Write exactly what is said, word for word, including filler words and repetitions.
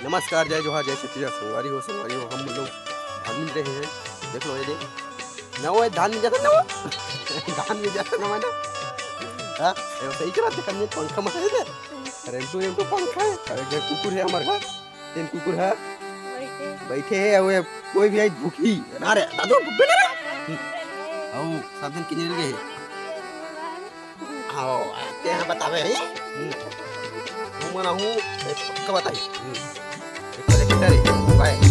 नमस्कार, जय जोहार, जय छत्तीसगढ़। संगवारी हो, संगवारी हो, हम लोग धान मिंज रहे हैं। देख लो, ये देख ना, वो धान मिंजाथे ना, वो धान मिंजाथे ना, मैं ना। हाँ, ये सही करा थे, कन्या पंखा में है ना। अरे, तू, ये तो पंखा है। अरे, घर कुकुर है हमारे घर। तीन कुकुर है। बैठे है, वो कोई भी आई भूखी। ना रे, दादू, भूखे ना रे। आओ, सब जन किने लगे। आओ, आते हैं, बतावे हैं। हम्म। वो मना हूँ, मैं पक्का बताई। हम्म। एक बार एक बार, बाय।